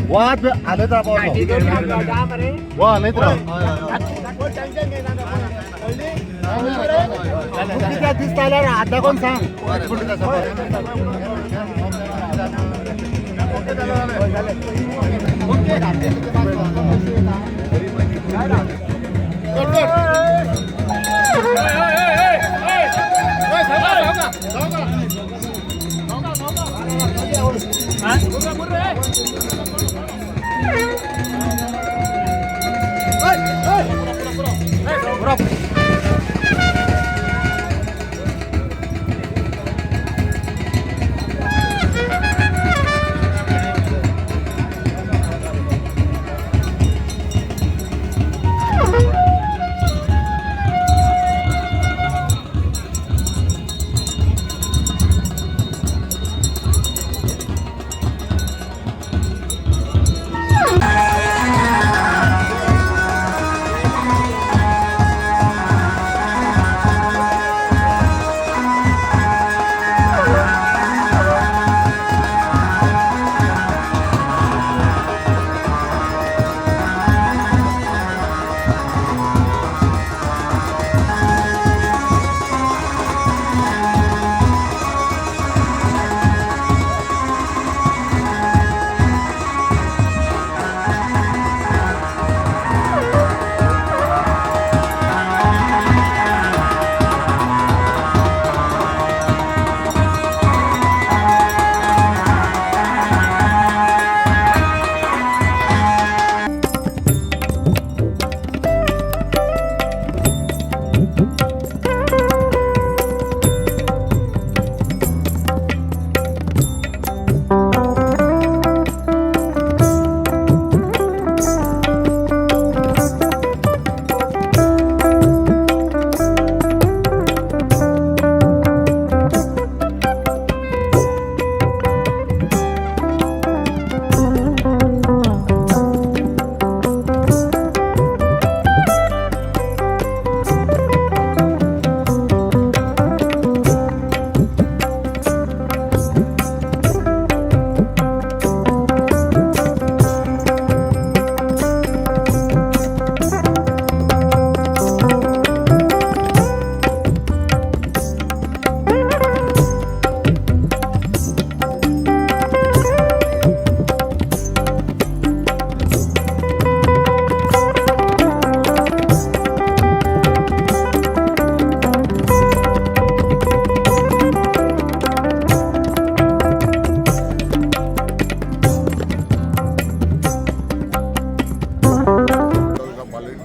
वाद आले तर वा आले तर दिसता जाल्यार हात दाखोवन सांग.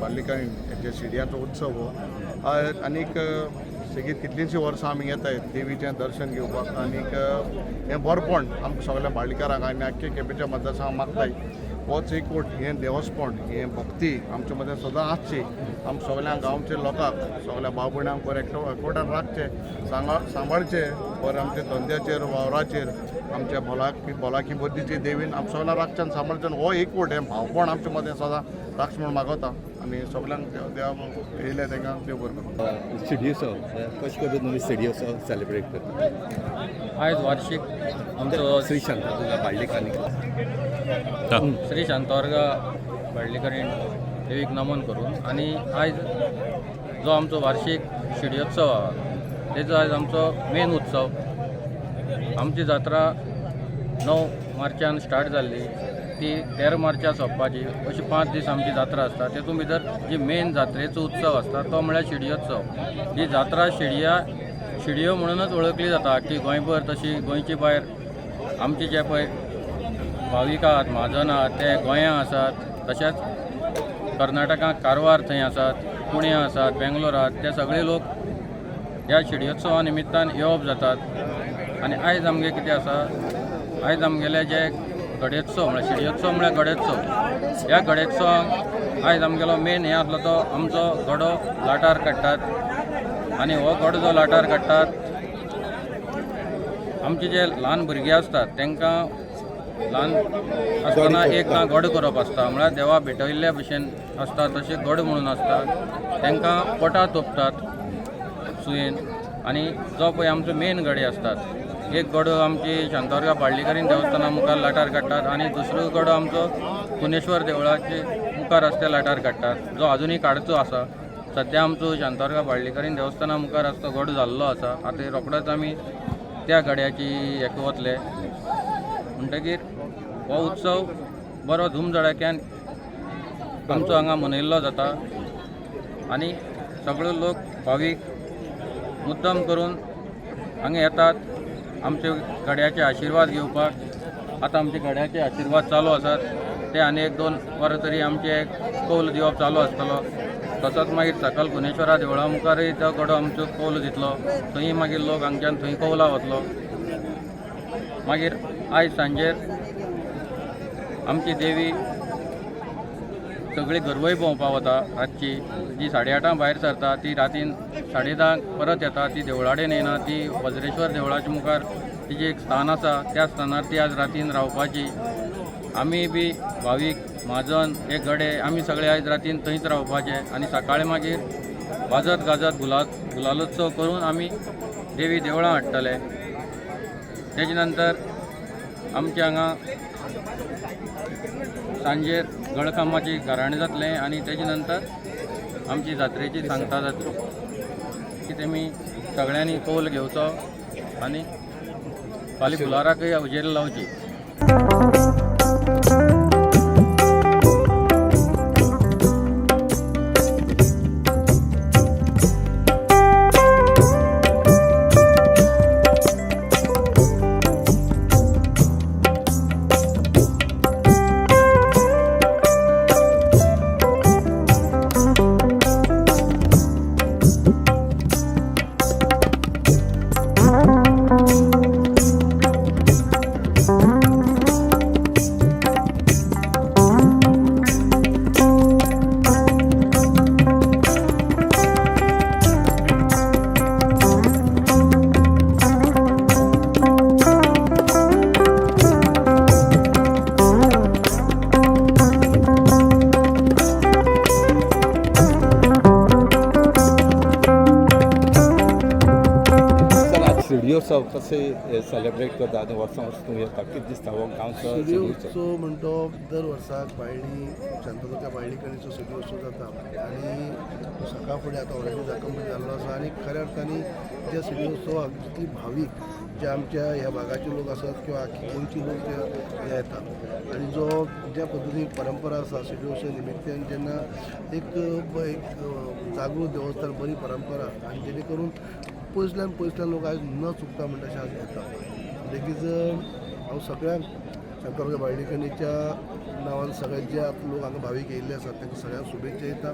बालिकांचे शिड्याचो उत्सव हो आनीक सेगीत कितलींशीं वर्सां आमी येताय देवीचें दर्शन घेवपाक. आनीक हें बरपण आमकां सगळ्या बाळ्ळीकारांक आनी आख्खे केपेंच्या मतदारसंघाक मागताय, होच एकवट, हें देवस्पण, हें भक्ती आमच्या मदें सदां आसची. आमकां सगळ्या गांवच्या लोकांक, सगळ्या भाव भयणांक बरें एकवटान राखचें, सांबाळचें बरें, आमच्या धंद्याचेर, वावराचेर, आमच्या भलाकी भलाकी बुद्दीची देवीन आमकां सगळ्यांक राखचें आनी सांबाळचें. हो एकवट, हें भावपण आमच्या मदें सदां राखचें म्हूण मागता आनी सगळ्यांक देवा येयले तांकां देव बरें करूं. सिडियोत्सव कशें करून तुमी सिडियोत्सव सेलिब्रेट करता? आयज वार्षिक आमचो श्री शांतादुर्गा बाळ्ळीकान्नी. श्री शांतादुर्गा बाळ्ळीकरीण देवीक नमन करून आनी आयज जो आमचो वार्षिक शिडयोत्सव आहा तेजो आयज आमचो मेन उत्सव. आमची जात्रा 9 मार्चान स्टार्ट जाल्ली, ती 13 मार्चा सोंपपाची. अशी 5 दीस आमची जात्रा आसता. तेतून भितर जी मेन जात्रेचो उत्सव आसता तो म्हळ्यार शिडयोत्सव. ही जात्रा शिडयो म्हणूनच वळखली जाता की गोंयभर तशी गोंयचे भायर आमचे जे पळय भावीक आहात, म्हाजन आहात, ते गोंयां आसात, तशेंच कर्नाटकांत कारवार थंय आसात, पुण्या आसात, बेंगलोर आहात, ते सगळे लोक ह्या शिडयोत्सवा निमित्तान येवप जातात. आनी आयज आमगे कितें आसा, आयज आमगेले जे गडेत्सव म्हळ्यार शिडयोत्सव म्हळ्यार गडेत्सव, ह्या गडेत्सवाक आयज आमगेलो मेन हें आसलो तो आमचो गडो लाटार काडटात. आनी हो गडो जो लाटार काडटात, आमचे जे ल्हान भुरगे आसतात तांकां ल्हान आसतना एकदां गड करप आसता, म्हळ्यार देवा भेटयल्ल्या भशेन आसता, तशें गड म्हणून आसता. तांकां पटा तोपतात सुयेन. आनी जो पळय आमचो मेन गडे आसतात, एक गडो आमची शांतादुर्गा पाडलीकारीन देवस्थाना मुखार लाटार काडटात आनी दुसरो गडो आमचो पुनेश्वर देवळाचे मुखार आसता लाटार काडटात, जो अजुनूय काडचो आसा. सद्या आमचो शांतादुर्गा पाडलीकारीन देवस्थाना मुखार आसता गडो जाल्लो आसा. आतां रोखडोच आमी त्या गड्याची हेका वतले. म्हणटकीर हो उत्सव बरो धुमधडाक्यान आमचो हांगा मनयल्लो जाता आनी सगळे लोक भावीक मुद्दम करून हांगा येतात आमचे गड्याचे आशिर्वाद घेवपाक. आतां आमचे गड्याचे आशिर्वाद चालू आसात, ते आनी एक दोन वरां तरी आमचे कौल दिवप चालू आसतलो. तसोच मागीर सकल गुनेश्वरा देवळा मुखारय तो गडो आमचो कौल दितलो, थंय मागीर लोक हांगच्यान थंय कौला वतलो. मागीर आयज सांजेर आमची देवी सगळी गरवय भोंवपाक वता. रातची जी 8:30 भायर सरता ती रातीन 10:30 परत येता. ती देवळाडेन येना, ती वज्रेश्वर देवळाच्या मुखार तिजें एक स्थान आसा, त्या स्थानार ती आज रातीन रावपाची. आमी बी भावीक म्हाजन हे गडे आमी सगळे आयज रातीन थंयच रावपाचे आनी सकाळीं मागीर वाजत गाजत गुलालोत्सव करून आमी देवी देवळां हाडटले. तेजे नंतर आमच्या हांगा सांजेर गळखांबाची गाराणें जातलें आनी तेजे नंतर आमची जात्रेची सांगता जातली की तेमी सगळ्यांनी कौल घेवचो आनी फाल्यां फुलाराकय उजेर लावची. सर, आज शिडयोत्सव कशें सेलिब्रेट करता आनी वर्सां वर्स तूं येता, कितें दिसता हो गांवचो शिडी शिडयोत्सव? उत्सव म्हणटो दर वर्साक बाळणी शांतादुर्गा बाळणीकरणीचो शिडी उत्सव जाता आनी तो सकाळ फुडें आतां ऑलरेडी कंप्लीट जाल्लो आसा. आनी खऱ्या अर्थानी ज्या शिडी उत्सवाक जितली भावीक जे आमच्या ह्या भागाचे लोक आसात किंवा आख्खी गोंयचे लोक ते हे येतात आनी जो ज्या पद्दतीन परंपरा आसा शिडी उत्सव निमित्तान जेन्ना एक एक जागृत देवस्थान बरी परंपरा आनी जेणे करून पयसल्यान पयसल्यान लोक आयज न चुकता म्हणटा अशें आज येता. म्हणटकीच हांव सगळ्यांक शांतादुर्गा बाळणीकरणीच्या नांवान सगळे जे लोक हांगा भावीक येयल्ले आसात तांकां सगळ्यांक शुभेच्छा दिता.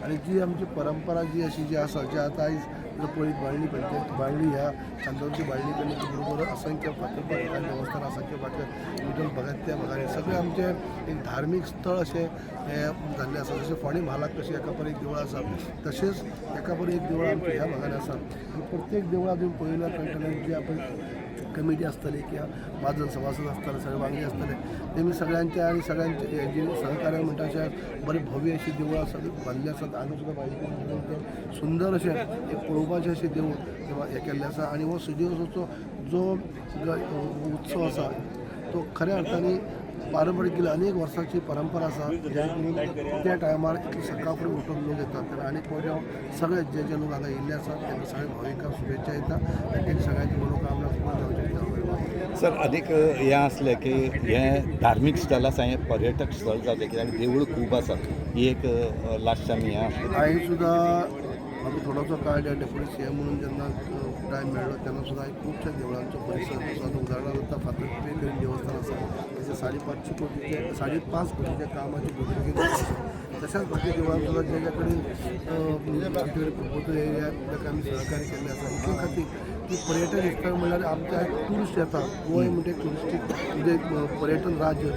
आनी जी आमची परंपरा जी अशी जी आसा जी आतां आयज जर पळयत बाळणी पंचायत बाळणी ह्या शांतादुर्गा बाळणीकरणीच्या बरोबर असंख्य फातर्पा देवस्थान असंख्य फाटल्या विठ्ठल भगत त्या भागांनी सगळे आमचे एक धार्मीक स्थळ अशें हें जाल्लें आसा. जशें फोंडें म्हालाक कशें एका पर एक देवळां आसा तशेंच एका पर एक देवळां आमच्या ह्या भागांनी आसा. आनी प्रत्येक देवळां तुमी पळयल्यार कळटलें जी आपण कमिटी आसतली किंवा म्हाजन सभासद आसतले सगळे वांगडी आसतले तेमी सगळ्यांच्या आनी सगळ्यांचे जे सहकार्य म्हणटा अशें बरें भव्य अशीं देवळां सगळीं बांदिल्लीं आसात. हांगा सुद्दां बायले सुंदर अशें एक पळोवपाचें अशें देवूळ हें केल्लें आसा. आनी हो शिडी उत्सवाचो जो उत्सव आसा तो खऱ्या अर्थानी पारंपरीक गेल्या अनेक वर्सांची परंपरा आसा जेणे त्या टायमार इतले सकाळ फुडें उठून लोक येतात. तर आनी पळय हांव सगळे जे जे लोक हांगा येयल्ले आसात तांकां सगळे भाविकांक शुभेच्छा दिता आनी तेंची सगळ्यांची मनोकामना पूर्ण जावची हांव. सर, आनीक हें आसलें की हें धार्मीक स्थळ आसा, हें पर्यटक स्थळ जालें कित्याक देवूळ खूब आसात, ही एक लास्ट आमी हें आसलें. हांवें सुद्दां म्हाका थोडोसो काळ डेप्युटी सी एम म्हणून जेन्ना टायम मेळ्ळो तेन्ना सुद्दां हांवें खुबश्या देवळांचो परिसर आसा. उदाहरणार्थ आतां फातर्पेकरीन देवस्थान आसा तेचें 550 कोटीचें 5.5 कोटीच्या कामाची भोजन आसा. तशेंच बाकी देवळां सुद्दां ज्या ज्या कडेन आमचे कडेन प्रपोजल येयल्या ताका आमी सहकार्य केल्लें आसा. इतले खातीर की पर्यटन स्थळ म्हणल्यार आमच्या ट्युरिस्ट येता. गोंय म्हणजे ट्युरिस्टीक म्हणजे पर्यटन राज्य,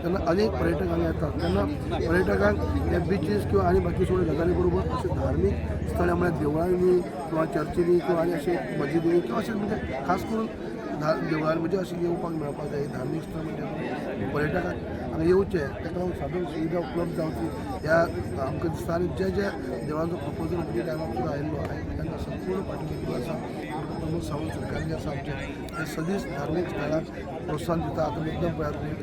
तेन्ना अनेक पर्यटक हांगा येतात. तेन्ना पर्यटकांक हे बिचीस किंवा आनी बाकी सगळ्यो गजाली बरोबर अशें धार्मीक स्थळां म्हळ्यार देवळांनी किंवा चर्चींनी किंवा आनी अशें मजिदींनी किंवा अशें म्हणजे खास करून देवळांनी म्हणजे अशें येवपाक मेळपाक जाय. धार्मीक स्थळ म्हणजे पर्यटकांक हांगा येवचें, ताका लागून साधन सुविधा उपलब्ध जावची ह्या आमकां दिसता. आनी जे जे देवळांचो प्रपोजल पयलीं टायमार सुद्दां आयिल्लो आनी तांकां संपूर्ण पाठिंबो दिलो आसा. प्रमोद सावंत सरकार जे आसा आमचें ते सदींच धार्मीक स्थळांक प्रोत्साहन दिता. आतां मुद्दम पळयात तुमी,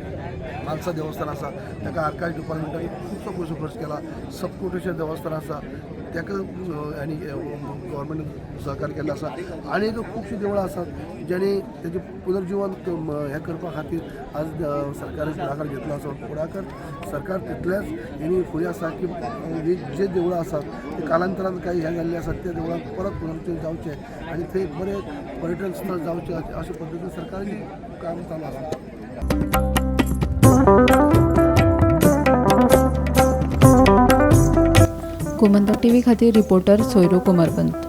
मानसा देवस्थान आसा ताका आर्कायव डिपार्टमेंटान खुबसो पयसो खर्च केला. सप्तकोटेश्वर देवस्थान आसा ताका आनी गव्हर्मेंटान सहकार्य केल्लें आसा. आनी खुबशीं देवळां आसात जेणी तेजें पुनर्जिवन हें करपा खातीर आज सरकारान फुडाकार घेतलो आसा. फुडाकार सरकार तितलेंच हेणी फुडें आसा की जे देवळां आसात ते कालांतरान काही हें जाल्लें आसात त्या देवळांक परत पुनर्जीवन जावचें आनी थंय बरें पर्यटन स्थळ जावचें अशे पद्दतीन सरकाराचें काम चालू आसा. गोमंतक टीव्ही खातीर रिपोर्टर सोयरू कुमारपंत.